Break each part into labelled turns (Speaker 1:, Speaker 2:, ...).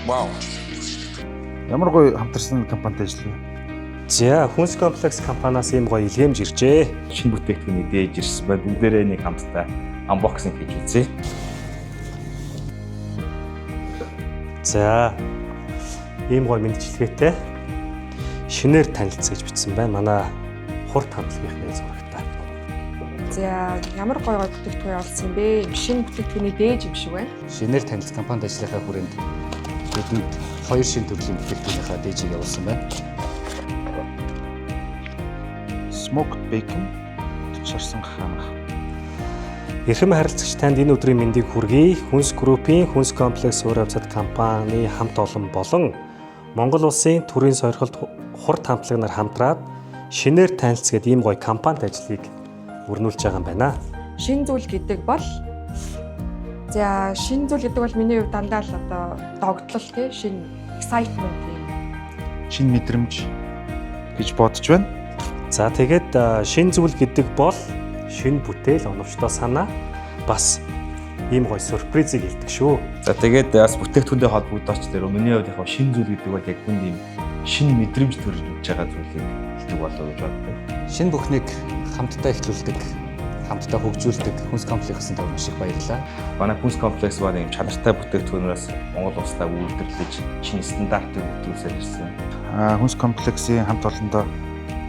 Speaker 1: Вау.
Speaker 2: Ямар гоё хамтарсан компанитай ажиллав.
Speaker 3: За, Хүнс комплекс компаниас ийм гоё илгээмж иржээ.
Speaker 4: Шинэ бүтээгдэхүүний дээж ирсэн байна. Бүгдээрээ нэг хамтдаа unboxing хийж үзье.
Speaker 3: За, ийм гоё мэндчилгээтэй шинээр танилцъя гэж бичсэн байна. Манай хурд хамтлагийнхны зурагтай.
Speaker 5: За, ямар гоё гоё бүтээгдэхүүн явуулсан юм бэ? Шинэ бүтээгдэхүүний дээж юм шиг байна.
Speaker 6: Шинээр танилцсан компанид ажлынхаа хүрээнд бидэнд хоёр шинэ төрлийн бүтээгдэхүүнийхээ дээжийг явуулсан байна.
Speaker 2: Smoked bacon, шарсан хаанах.
Speaker 3: Эрхэм харилцагч танд энэ өдрийн мэндийг хүргэе. Хүнс группийн Хүнс комплекс уур амьсгал компани хамт олон болон Монгол улсын төрийн сойрхолд хурд хамтлаг нар хамтраад шинээр танилцгээд ийм гоё компанид ажлыг өрнүүлж байгаа юм байна.
Speaker 5: Шинэ зүйл гэдэг бол за, шинэ зүйл гэдэг бол миний хувьд дандаа л одоо догтлол тий, шинэ excitement юм.
Speaker 2: Шинэ мэдрэмж гэж бодож байна.
Speaker 3: За, тэгээд шинэ зүйл гэдэг бол шинэ бүтээл, оновчтой санаа, бас ийм гоё сюрпризийг илдэг шүү.
Speaker 4: За, тэгээд бас бүтээгдэхүүнтэй холбогдооч дээр миний хувьд яг шинэ зүйл гэдэг бол яг хүнд юм шинэ мэдрэмж төрж байгаа зүйлийг хэлдэг болов уу гэж боддог.
Speaker 6: Шинэ бүхнийг хамтдаа эхлүүлдэг, хамтдаа хөгжүүлдэг Хүнс комплексын тав маш их баярлалаа.
Speaker 4: Манай Хүнс комплекс маань ийм чанартай бүтээгдэхүүнээс Монгол улсдаа үйлдвэрлэж, шинэ стандартыг бүтүүлсээр ирсэн.
Speaker 2: Хүнс комплексийн хамт олондоо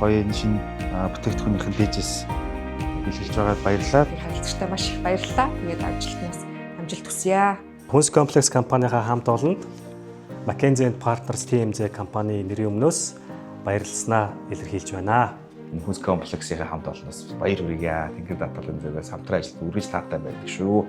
Speaker 2: гоё энэ шинэ бүтээгдэхүүнийхэн дээжээс бэлгэлж байгаад баярлалаа.
Speaker 5: Тэр харилцагчтай маш их баярлалаа. Тэгээд амжилтнаас амжилт хүсье.
Speaker 3: Хүнс комплекс компанийнхаа хамт олонд McKinsey and Partners TMZ компани нэрийн өмнөөс баярлалснаа илэрхийлж байна.
Speaker 4: Энэ Хүнс комплексийн хамт олноос баяр хүргье. Тэнгэр даатгалын зүгээс хамтран ажилд үргэлж таатай байдаг шүү.